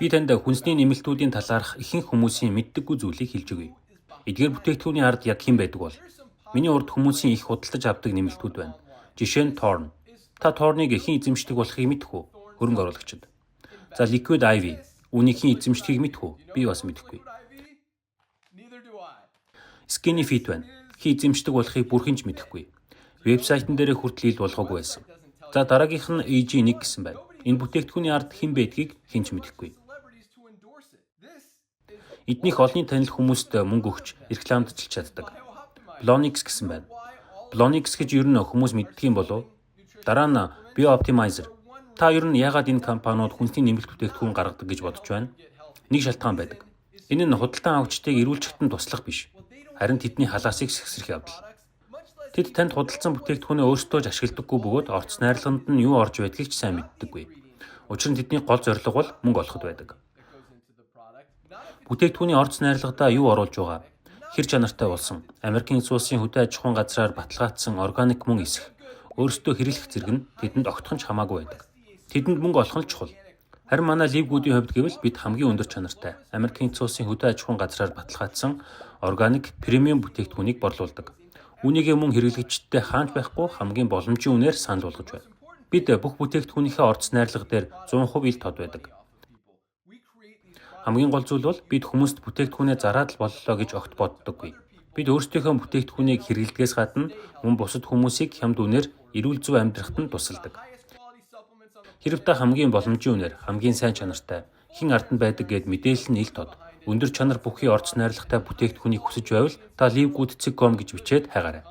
Би танд хүнсний нэмэлтүүдийн талаарх ихэнх хүмүүсийн мэддэггүй зүйлийг хэлж өгье. Эдгээр бүтээгдэхүүний ард яг хэн байдаг бол? Миний урд хүмүүсийн их худалдаж авдаг нэмэлтүүд байна. Жишээ нь Thorne. Та Thorne-ыг хэн эзэмшдэг болохыг мэдэх үү? Хөрөнгө оруулагчид. За, Liquid IV. Үүнийг хэн эзэмшдгийг мэдэх үү? Би бас мэдэхгүй. Skinny Fit байна. Хэн эзэмшдэг болохыг бүр хэн ч мэдэхгүй. Вебсайтн дээрээ хүртэл ил болгоогүй байсан. За, дараагийнх нь AG1 гэсэн байна. Энэ бүтээгдэхүүний ард хэн байдгийг хэн ч мэдэхгүй. Эднийх олонний танил хүмүүст мөнгө өгч рекламадчилж чаддаг. Blonyx гэсэн байна. Blonyx гэж ер нь хүмүүс мэддэг юм болов? Дараа нь BiOptimizer. Та ер нь яагаад энэ компаниуд хүнсний нэмэлт бүтээгдэхүүн гаргадаг гэж бодож байна? Нэг шалтгаан байдаг. Энэ нь худалдан авагчдыг эрүүлжихэд нь туслах биш. Харин тэдний халаасыг сэгсрэх явдал. Тэд танд худалдсан бүтээгдэхүүнээ өөрсдөө ч ашигладаггүй бөгөөд орц найрлаганд нь юу орж байдгийг ч сайн мэддэггүй. Учир нь тэдний гол зорилго бол мөнгө олоход байдаг. Бүтээгдэхүүний орц найрлагадаа юу оруулж байгаа, хэр чанартай болсон, Америкийн нэгдсэн улсын хөдөө аж ахуйн газраар баталгаажсан органик мөн эсэх, өөрсдөө хэрэглэх зэрэг нь тэдэнд огтхон ч хамаагүй байдаг. Тэдэнд мөнгө олох нь л чухал. Харин манай LiveGood-ийн хувьд гэвэл бид хамгийн өндөр чанартай, Америкийн нэгдсэн улсын хөдөө аж ахуйн газраар баталгаажсан органик премиум бүтээгдэхүүнийг борлуулдаг. Үүнийгээ мөн хэрэглэгчдэд хаана ч байхгүй хамгийн боломжийн үнээр санал болгож байна. Бид бүх бүтээгдэхүүнийхээ орц найрлага дээр 100% ил тод байдаг. Хамгийн гол зүйл бол бид хүмүүст бүтээгдэхүүнээ зараад л боллоо гэж огт боддоггүй. Бид өөрсдийнхөө бүтээгдэхүүнийг хэрэглэдгээс гадна мөн бусад хүмүүсийг хямд үнээр эрүүл зөв амьдрахад нь тусалдаг. Хэрэв та хамгийн боломжийн үнээр, хамгийн сайн чанартай, хэн ард нь байдаг гээд мэдээлэл нь ил тод, өндөр чанар бүхий орц найрлагатай бүтээгдэхүүнийг хүсэж байвал та livegood.com гэж бичээд хайгаарай.